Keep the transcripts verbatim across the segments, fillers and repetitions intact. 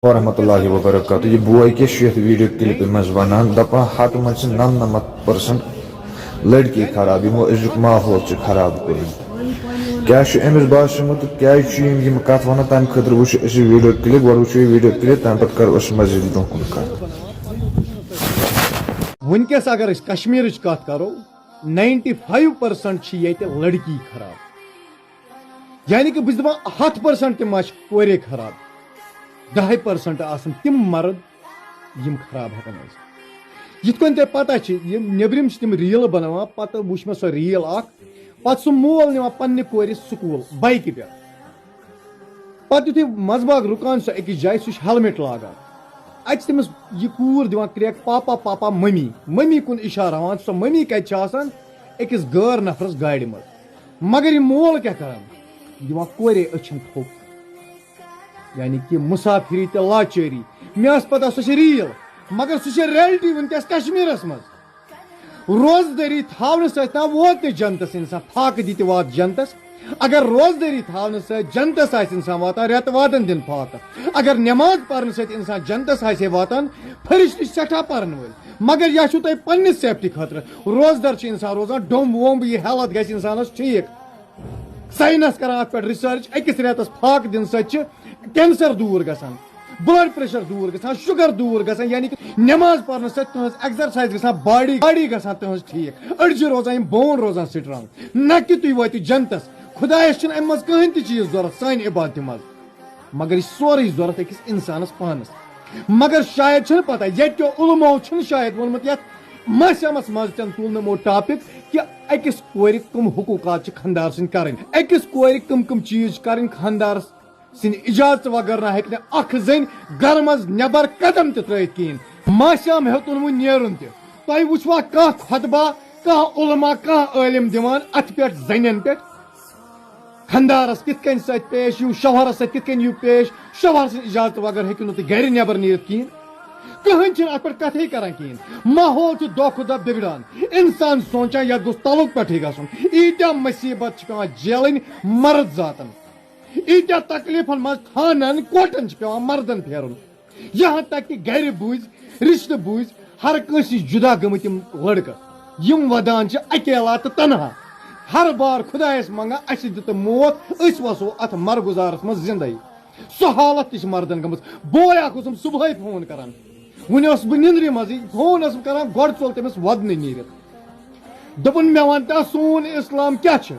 ورحمۃ اللہ وبرکاتہ۔ یہِ بوے کیٛاہ چھُ یتھ ویڈیو کلپہِ منٛز ونان؟ دپان ہتھ منٛز چھِ نمنمتھ پٔرسنٹ لڑکی خراب، یِمو أزیُک ماحول چھُ خراب کوٚرمُت۔ کیٛاہ چھُ أمِس باسیومُت تہٕ کیٛازِ چھُ یِم یِم کتھ ونان، تمہِ خٲطرٕ وٕچھو أسۍ یہِ ویڈیو کلپ۔ گۄڈٕ وٕچھو یہِ ویڈیو کلپ، تمہِ پتہٕ کرو أسۍ مزید برونٛہہ کُن کتھ۔ وٕنکیٚس اگر أسۍ کشمیرٕچ کتھ کرو، ناینٹی فایو پٔرسنٹ چھِ ییٚتہِ لڑکی خراب۔ یعنی کہِ بہٕ چھُس دَپان، ہَتھ پٔرسنٹ تہِ ما چھِ کورے خراب، دَہے پٔرسنٹ آسَن تِم مرد، یِم خراب ہٮ۪کَن ٲسِتھ۔ یِتھ کٔنۍ تۄہہِ پَتہ چھِ، یِم نیٚبرِم چھِ تِم ریٖلہٕ بَناوان، پَتہٕ وٕچھ مےٚ سۄ ریٖل اَکھ، پَتہٕ سُہ مول نِوان پنٛنہِ کورِ سکوٗل بایکہِ پٮ۪ٹھ۔ پَتہٕ یُتھُے منٛزباگ رُکان چھُ سُہ أکِس جایہِ، سُہ چھُ ہیلمٹ لاگان۔ اَتہِ چھِ تٔمِس یہِ کوٗر دِوان کرٛیک، "پاپا، پاپا، مٔمی"، مٔمی کُن اِشارٕ ہاوان۔ سۄ مٔمی کَتہِ چھِ آسان؟ أکِس غٲر نفرَس گاڑِ منٛز۔ مگر یہِ مول کیٛاہ کران؟ دِوان کورے أچھن تھوٚپ۔ یعنی کہِ مسافری تہٕ لاچٲری۔ مےٚ ٲس پتہ سۄ چھِ ریل، مگر سُہ چھِ ریلٹی وٕنکیٚس کشمیرس منٛز۔ روزدٲری تھاونہٕ سۭتۍ نہ ووت نہٕ جنتس انسان، فاقہٕ دِتہِ وات جنتس۔ اگر روزدٲری تھاونہٕ سۭتۍ جنتس آسہِ انسان واتان، رٮ۪تہٕ وادن دِن فاقہٕ۔ اگر نٮ۪ماز پرنہٕ سۭتۍ انسان جنتس آسہِ ہے واتان، فرشتہٕ چھِ سٮ۪ٹھاہ پرن وٲلۍ۔ مگر یا چھُو تۄہہِ پننہِ سیفٹی خٲطرٕ۔ روزدر چھُ انسان روزان، ڈوٚمب ووٚمب، یہِ ہیلتھ گژھِ انسانس ٹھیٖک۔ ساینس کران اتھ پٮ۪ٹھ ریسرچ، أکِس رٮ۪تس فاقہٕ دِنہٕ سۭتۍ چھِ کینسر دوٗر گژھان، بلڈ پریشر دوٗر گژھان، شُگر دوٗر گژھان، یعنی کہِ نٮ۪ماز پرنہٕ سۭتۍ تُہنٛز ایکزرسایز گژھان، باڈی باڈی گژھان تُہنٛز ٹھیٖک، أڈجہِ روزان یِم بون روزان سٹرانگ۔ نہ کہِ تُہۍ وٲتِو جنتس۔ خدایس چھُنہٕ امہِ منٛز کٕہٕنۍ تہِ چیٖز ضروٗرت سانہِ عبادتہِ منٛز، مگر یہِ چھُ سورُے ضروٗرت أکِس انسانس پانس۔ مگر شاید چھُنہٕ پتہ، ییٚتہِ کیو علماو چھُنہٕ شاید ووٚنمُت یتھ ماسہِ ہمس منٛز تہِ تُل نہٕ یِمو ٹاپک کہِ أکِس کورِ کٕم حقوٗقات چھِ خانٛدار سٕنٛدۍ کرٕنۍ، أکِس کورِ کٕم کٕم چیٖز چھِ کرٕنۍ۔ خانٛدار سٕنٛدِ اجازتہٕ وغٲر نہ ہیٚکہِ نہٕ اکھ زٔنۍ گرٕ منٛز نٮ۪بر قدم تہِ ترٲوِتھ کِہیٖنۍ۔ ماسہِ ہم ہیوٚتُن وۄنۍ نیرُن تہِ۔ تۄہہِ وٕچھوا کانٛہہ خطبہ، کانٛہہ علماء، کانٛہہ عٲلم دِوان اتھ پٮ۪ٹھ زنٮ۪ن پٮ۪ٹھ؟ خانٛدارس کِتھ کٔنۍ سۭتۍ پیش یِیِو، شوہرس سۭتۍ کِتھ کٔنۍ یِیِو پیش؟ شوہر سٕنٛدِ اجازتہٕ وغٲر ہیٚکِو نہٕ تُہۍ گرِ نٮ۪بر نیٖرِتھ کِہیٖنۍ۔ کٕہٕنۍ چھِنہٕ اتھ پٮ۪ٹھ کتھٕے کران کِہیٖنۍ۔ ماحول چھُ دۄہ کھۄتہٕ دۄہ بگڑان۔ انسان سونٛچان، یتھ گوٚژھ تلُک پٮ۪ٹھٕے گژھُن۔ ییٖتیٛاہ مصیبت چھِ پٮ۪وان جیلٕنۍ مرد ذاتن۔ ییٖتیٛاہ تکلیفن منٛز تھانن کوٹن چھِ پٮ۪وان مردن پھیرُن۔ یہاں تک کہ گرِ بوٗزۍ، رشتہٕ بوٗزۍ، ہر کٲنٛسہِ نِش جدا گٔمٕتۍ یِم لڑکہٕ، یِم ودان چھِ اکیلا تہٕ تنہا۔ ہر بار خدایس منٛگان، اسہِ دِتہٕ موت، أسۍ وسو اتھ مرگُزارس منٛز زندے۔ سۄ حالت تہِ چھِ مردن گٔمٕژ۔ بوے اکھ اوسُم صبحٲے فون کران، وُنہِ اوسُس بہٕ نِندرِ منٛزٕے، فون اوسُم کران، گۄڈٕ ژوٚل تٔمِس ودنہٕ نیٖرِتھ۔ دوٚپُن، "مےٚ وَن تہٕ، سون اسلام کیٛاہ چھُ؟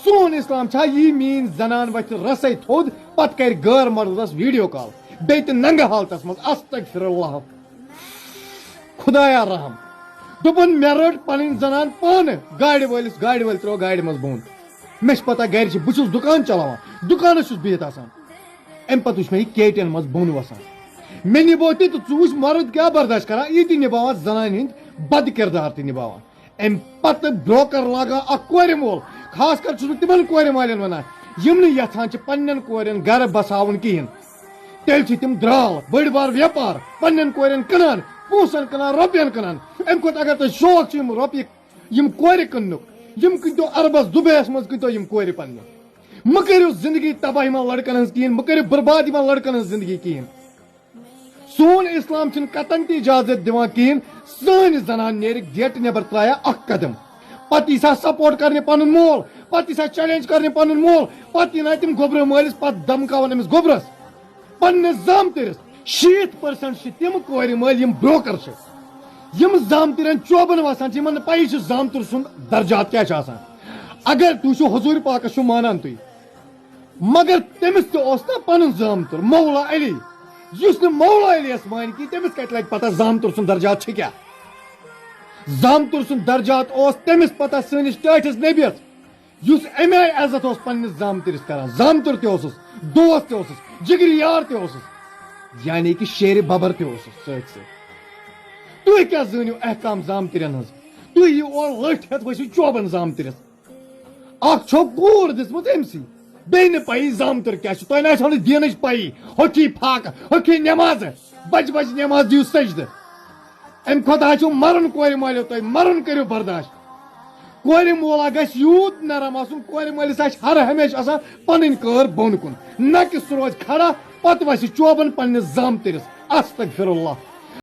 سون اسلام چھا یی میٛٲنۍ زنان وَتھِ رَسَے تھوٚد، پتہٕ کَرِ غٲر مردَس ویڈیو کال، بیٚیہِ تہِ ننٛگہٕ حالتَس منٛز؟ استغفر اللہ، خدایا رحم۔" دوٚپُن، "مےٚ رٔٹ پَنٕنۍ زنان پانہٕ گاڑِ وٲلِس، گاڑِ وٲلۍ ترٛوو گاڑِ منٛز بۄن۔ مےٚ چھِ پَتہ گَرِ چھِ، بہٕ چھُس دُکان چلاوان، دُکانَس چھُس بِہِتھ آسان۔ اَمہِ پَتہٕ وٕچھ مےٚ یہِ کے ٹی اٮ۪ن منٛز بۄن وَسان۔ مےٚ نِبو تہِ تہٕ ژٕ وٕچھ مَرٕد کیٛاہ برداش کَران، یہِ تہِ نِباوان زنانہِ ہِنٛدۍ بد کردار تہِ نِباوان۔" امہِ پتہٕ بروکر لاگان اکھ کورِ مول۔ خاص کر چھُس بہٕ تِمن کورِ مالٮ۪ن ونان، یِم نہٕ یژھان چھِ پننٮ۪ن کورٮ۪ن گرٕ بساوُن کِہیٖنۍ۔ تیٚلہِ چھِ تِم درال، بٔڑۍ بار ویپار، پننٮ۪ن کورٮ۪ن کٕنان، پونٛسن کٕنان، رۄپین کٕنان۔ امہِ کھۄتہٕ اگر تۄہہِ شوق چھُ یِم رۄپیہِ، یِم کورِ کٕننُک، یِم کٕنۍتو عربس دُبیس منٛز، کٕنۍتو یِم کورِ پننہِ۔ مہٕ کٔرِو زندگی تباہ یِمن لڑکن ہٕنٛز کِہیٖنۍ، مہٕ کٔرِو برباد یِمن لڑکن ہٕنٛز زندگی کِہیٖنۍ۔ سون اسلام چھُنہٕ قطعاً تہِ اجازت دِوان کِہیٖنۍ، سٲنۍ زنان نیرِ گیٹہٕ نٮ۪بر ترٛایہِ اکھ قدم۔ پتہٕ یی سا سپورٹ کرنہِ پنُن مول، پتہٕ یی سا چیلنج کرنہِ پنُن مول، پتہٕ یِن تِم گوٚبرٕ مٲلِس، پتہٕ دمکاون أمِس گوٚبرس، پننِس زامتٕرِس۔ شیٖتھ پٔرسنٹ چھِ تِم کورِ مٲلۍ یِم بروکر چھِ، یِم زامتٕرٮ۪ن چوبن وسان چھِ، یِمن نہٕ پَیی چھِ زامتٕر سُنٛد درجات کیٛاہ چھُ آسان۔ اگر تُہۍ چھِو حضوٗرِ پاکس چھِو مانان تُہۍ، مگر تٔمِس تہِ اوس نا پنُن زامتُر مولا علی۔ یُس نہٕ مولا علیَس مانہِ کینٛہہ، تٔمِس کتہِ لگہِ پتہ زامتُر سُنٛد درجات چھُ کیٛاہ؟ زامتُر سُنٛد درجات اوس تٔمِس پتہ سٲنِس ٹٲٹھِس نبیَس، یُس اَمہِ آیہِ عزت اوس پننِس زامتٕرِس کران۔ زامتُر تہِ اوسُس، دوست تہِ اوسُس، جگری یار تہِ اوسُس، یعنی کہِ شیرِ ببر تہِ اوسُس سۭتۍ سۭتۍ۔ تُہۍ کیٛاہ زٲنِو احکام زامتٕرٮ۪ن ہٕنٛز؟ تُہۍ یِیِو اورٕ لٔٹھۍ ہٮ۪تھ ؤسِو چوبن زامتٕرِس۔ اکھ چھو کوٗر دِژمٕژ أمۍ سٕے، بیٚیہِ نہٕ پَیی زامتٕر کیٛاہ چھُ۔ تۄہہِ نہ چھو نہٕ دیٖنٕچ پَیی۔ ہوٚکھی فاقہٕ، ہوٚکھی نٮ۪مازٕ، بَجہِ بَجہِ نٮ۪ماز دِیِو سجدٕ۔ اَمہِ کھۄتہٕ حظ چھُو مَرُن کورِ مٲلیو تۄہہِ، مَرُن کٔرِو برداش۔ کورِ مولا گژھِ یوٗت نرم آسُن، کورِ مٲلِس آسہِ ہر ہمیشہِ آسان پَنٕنۍ کٲر بۄن کُن، نہ کہِ سُہ روزِ کھڑا پتہٕ وسہِ چوبن پننِس زامتٕرِس۔ استغفر اللہ۔